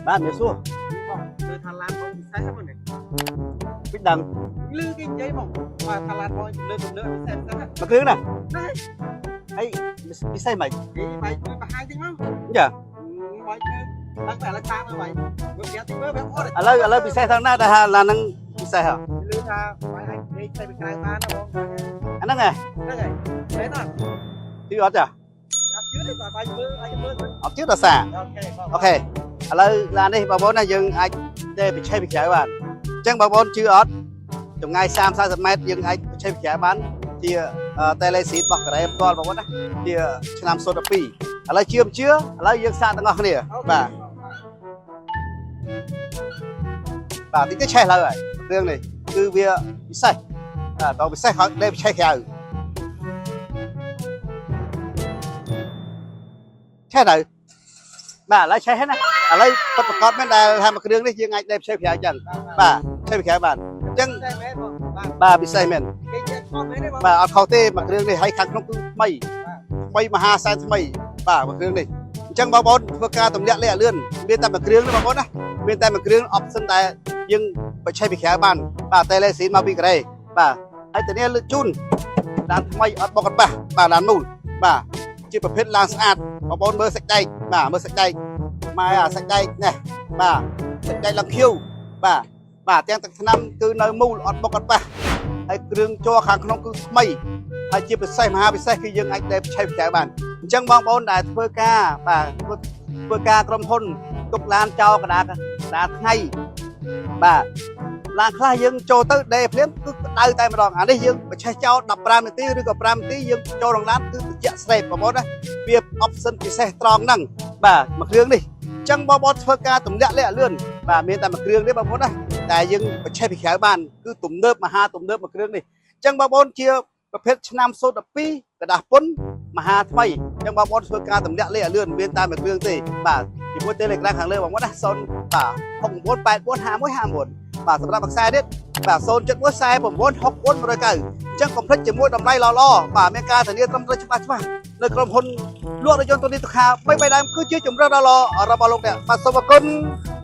បាទមានសួរ បងគឺថាឡានបងពិសេសហ្នឹងបង ពីដឹង លឺគេនិយាយបងបាទថាឡានបងលើទំនើបពិសេសពិសេស មួយគ្រឿងណា ណា ហើយពិសេសមិន គេបាយជួយបង្ហាញតិចមក ចា បាយគឺដឹងតែឥឡូវតាមមើលបាយមើលប្រាប់តិចមើលប្រាប់អត់ ឥឡូវពិសេសថងណាដែលថាឡានហ្នឹងពិសេសហ៎ លឺថាបាយអាចលេងទៅពីក្រៅបានណាបង អាហ្នឹងហ៎ ហ្នឹងហើយមែនអត់ ជឿអត់ចា អត់ជឿទេបាទបាយមើលអាចមើល អត់ជឿដល់សា OK បង OK ឥឡូវឡាននេះបងប្អូនណាយើងអាចទេបច្ឆេះពីក្រៅបានអញ្ចឹងបងប្អូនជឿអត់ចម្ងាយ30 40ម៉ែត្រយើងអាចបច្ឆេះពីក្រៅបានជាតេឡេស៊ីតរបស់កូរ៉េផ្ទាល់បងប្អូនណាជាឆ្នាំ02ឥឡូវជឿមិនជឿឥឡូវយើងសាកទាំងអស់គ្នាបាទបាទតិចទៅឆេះឡើយហើយរឿងនេះគឺវាពិសេសបាទតពិសេសហើយលេបឆេះក្រៅឆេះទៅបាទឥឡូវឆេះហើយណាឥឡូវពិតប្រកបមែនដែលថាមួយគ្រឿងនេះយើងអាចលេបឆេះក្រៅអញ្ចឹងបាទឆេះពីក្រៅបានអញ្ចឹង តែមែនបងបាទ បាទពិសេសមែន គេជឿខុសមែនទេបង បាទអត់ខុសទេមួយគ្រឿងនេះហើយខាងក្នុងគឺថ្មីថ្មីមហាសែនថ្មីបាទមួយគ្រឿងនេះអញ្ចឹងបងប្អូនធ្វើការទម្លាក់លេខឲ្យលឿនមានតែមួយគ្រឿងទេបងប្អូនណាមានតែមួយគ្រឿង option ដែលយើងបច្ឆេះពីក្រៅបានបាទតេឡេស៊ីនមកពីកូរ៉េបាទហើយតានេះលើកជូនឡានថ្មីអត់បុកកប៉ះបាទឡានមូលបាទជាប្រភេទឡានស្អាតបងប្អូនមើលសាច់ដែកបាទមើលសាច់ដែកម៉ែអាសាច់ដែកនេះបាទសាច់ដែកឡើងខៀវបាទបាទទាំងទឹកថ្នាំគឺនៅមូលអត់បុកអត់ប៉ះហើយគ្រឿងជ័រខាងក្នុងគឺថ្មីហើយជាពិសេសមហាពិសេសគឺយើងអាចដែលឆេះផ្ចៅបានអញ្ចឹងបងប្អូនដែលធ្វើការបាទធ្វើការក្រុមហ៊ុនទុកឡានចោលកដាកដាថ្ងៃបាទឡានខ្លះយើងចូលទៅដេភ្លាមគឺក្តៅតែម្ដងអានេះយើងបច្ឆេះចោល15នាទីឬក៏5នាទីយើងចូលក្នុងឡានគឺត្រជាក់ស្រេបបងប្អូនណាវា option ពិសេសត្រង់ហ្នឹងបាទមួយគ្រឿងនេះអញ្ចឹងបងប្អូនធ្វើការទម្លាក់លាក់លឿនបាទមានតែមួយគ្រឿងទេបងប្អូនណាតែយើងបច្ឆេះពីក្រៅបានគឺទំនើបមហាទំនើបមួយគ្រឿងនេះអញ្ចឹងបងប្អូនជាប្រភេទឆ្នាំ012กระดาษពុនមហាថ្មីអញ្ចឹងបងប្អូនធ្វើការទម្លាក់លេខឲ្យលឿនមានតែមួយគ្រឿងទេបាទជាមួយ Telegram ខាងលើបងប្អូនណា0បាទ69 84 51 59បាទសម្រាប់ខ្សែទៀតបាទ0.1 49 64 190អញ្ចឹងកុំភ្លេចជាមួយតម្លៃល្អៗបាទមានការធានាត្រឹមត្រូវច្បាស់ច្បាស់នៅក្រុមហ៊ុនលក់រថយន្តទូនីតុខា3 3ដើមគឺជាជម្រើសដ៏ល្អរបស់លោកអ្នកបាទសូមអរគុណ។